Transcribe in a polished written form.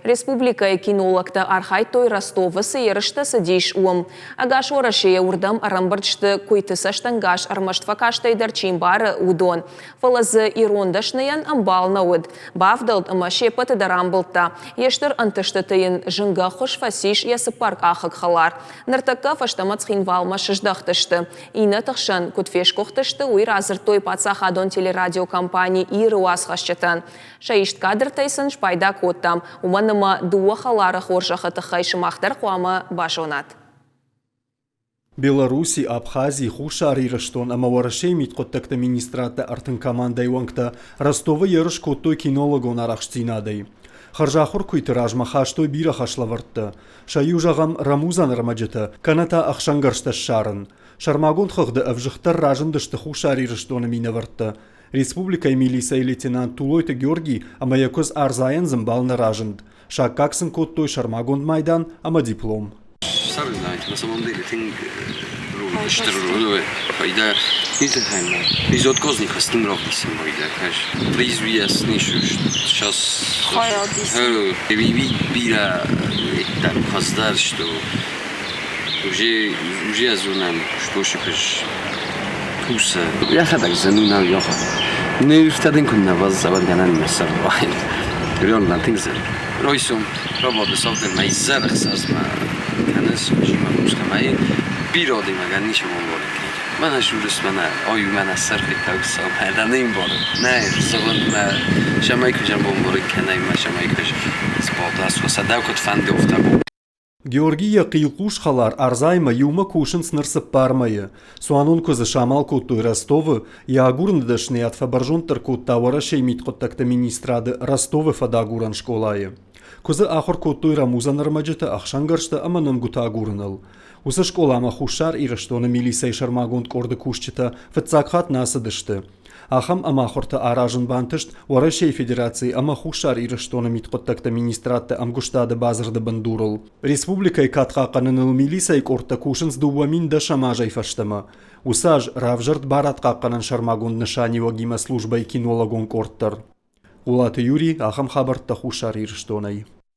Республикӕйы кинологтӕ архайдтой Ростовы цы ерыстӕ цыдис, уым. Ӕгас Уӕрӕсейӕ уырдӕм ӕрӕмбырд сты, куыйты цӕстӕнгас ӕрмӕст фӕкастӕй дӕр чи мбары, уыдон. Фӕлӕ дзы ирон дӕсныйӕн ӕмбал нӕ уыд. Бавдӕлд ӕмӕ се ппӕты дӕр амбылдта. Йе стыр ӕнтыстыты йын зынгӕ ӕххуыс фӕцис йӕ цыппӕркъахыг хӕлар. Ныртӕккӕ фӕстӕмӕ Цхинвалмӕ сыздӕхтысты. Иннӕты хсӕн куыд фесгуыхтысты, уый радзырдтой паддзахадон телерадиокомпани Ир-ы уацхӕсджытӕн. Сӕ ист кадртӕй сын спайда кодтам, уымӕн ӕмӕ дыууӕ хӕлары хорзӕхы тыххӕй сымах дӕр хъуамӕ базонат. Белорусси, Абхази, Хуссар Ирыстон ӕмӕ Уӕрӕсейы мидхъуыддӕгты министрадты 30 командӕйы уӕнгтӕ Ростовы ерыс кодтой кинологон арӕхстдзинадӕй. Хӕрзахуыр куыйты размӕ хастой бирӕ хӕслӕвӕрдтӕ. Сӕ иу, зӕгъӕм, рӕмудзӕн ӕрмӕджытӕ, кӕнӕ та ӕхсӕнгӕрзтӕ ссарын. Сӕрмагонд хыгъды ӕвзыгъддӕр разындысты Хуссар Ирыстоны минӕвӕрттӕ. Республикӕйы милицӕйы лейтенант Тулойты Георгий ӕмӕ йӕ куыдз Арзайӕн дзымбал нӕ разынд. Саккаг сын кодтой сӕрмагонд майдан ӕмӕ диплом. На самом деле тынг стыр пайда Изоткозник астын равдисын пайда Произведение сейчас бирӕ там хӕздӕр что уже уже азунам что шипиш туса йӕхӕдӕг зӕнунау йохӕ ныртӕдын куыннӕ баззавӕд гӕнӕн мӕ сӕрвайын Реально тынг зӕр Ройсом работы совден мӕ изӕрӕхсӕзмӕ кӕныс жима мускамай биродимӕ ничего Мӕнӕ сурыс мӕнӕ, ой мӕнӕ сӕрхитӕг сӕумӕ нимбор. Нӕ, зӕгъун мӕ сӕмӕй куы бомборыг кӕнай мӕ сӕмӕй куы сбодас, сӕдӕ куыд фӕнды офтӕ. Георгий йӕ хъилхъус хӕлар Арзаимӕ иумӕ кусынц ныр цыппар мӕйы. Цуанон куыдзы самал кодтой Ростовы, йӕ агурыны дӕсныйад фӕбӕрзонддӕр кодта Уӕрӕсейы мидхъуыддӕгты министрады Ростовы фӕдагурӕн скъолайы. Куыдзы ахуыр кодтой рӕмудзӕн ӕрмӕджыты ӕхсӕнгӕрзтӕ ӕмӕ нӕмгуытӕ агурыныл. Уыцы скъоламӕ Хуссар Ирыстоны милицӕйы сӕрмагонд къорды кусджытӕ фыццаг хатт нӕ ацыдысты. Ахӕм ӕмахуыртӕ аразын бантыст Уӕрӕсейы Федерацийы ӕмӕ Хуссар Ирыстоны мидхъуыддӕгты министрадты ӕмгуыстады бадзырды бындурыл. Республикӕйы кад хъахъхъӕныныл милицӕйы къордтӕ кусынц 2010 азӕй фӕстӕмӕ. Уыцы аз равзӕрд барадхъахъхъӕнӕн сӕрмагонд нысаниуӕгимӕ службӕйы кинологон къорд дӕр. Хъулаты Юрий ахӕм хабӕрттӕ Хуссар Ирыстонӕй.